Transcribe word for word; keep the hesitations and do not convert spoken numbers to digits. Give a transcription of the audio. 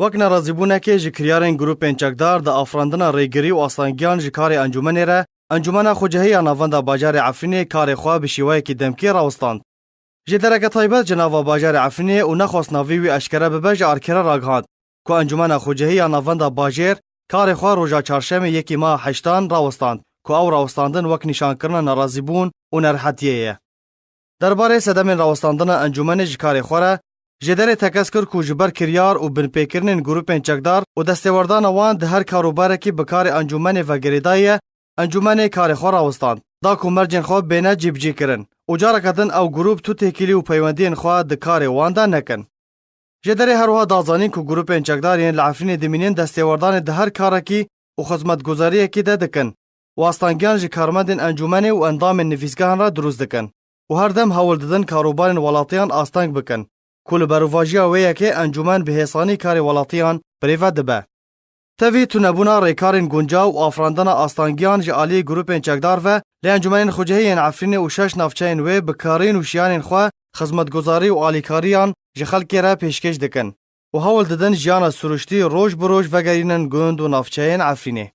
Wek nerazîbûnekê ji kiryarên grûpên çekdar di afirandina rêgirî û astangiyan ji karê encûmenê re, Encûmena Xucehî ya Navenda Bajarê Efrînê karê xwe bi şêweyekî demkî rawistand. Jêdereke taybet ji nava bajarê Efrînê û nexwest navê wî eşkere bibe ji Arkerê ragihand ku Encûmena Xucehî ya Navenda Bajêr karê xwe roja çarşemê yekî meha heştan rawistand ku ew rawistandin wek nîşankirina nerazîbûn û nerehetiyê ye. Derbarê sedemên rawestandina encûmenê ji karê xwe re, Jêderê tekez kir ku ji ber kiryar û binpêkirinên grûpên çekdar û destêwerdana wan di her karûbarekî bi karê encûmenê ve girêdayî ye, encûmenê karê xwe rawistand, da ku mercên xwe bêne cîbicîkirin û careke din ew grûp tu têkilî û peywendiyên xwe di karê wan de nekin. Jêderê her wiha da zanîn ku grûpên çekdar yên li Efrînê dimînin destêwerdanê di her karekî û xizmetguzariyekî de dikin û astangiyan ji karmendên encûmenê û endamên nivîsgehan re dirûst dikin û her dem hewl didin karûbarên welatiyan asteng bikin ku li berovajiya wê yekê encûmen bi hêsanî karê welatiyan bi rê ve dibe. Tevî tunebûna rêkarên guncaw û afirandina astangiyan ji aliyê grûpên çekdar ve li encûmenên xucehî yên Efrînê û şeş navçeyên wê bi karîn û şiyanên xwe xizmetguzarî û alîkariyan ji xelkê re pêşkêş dikin û hewl didin jiyana siruştî roj bi roj vegerînin gund û navçeyên Efrînê.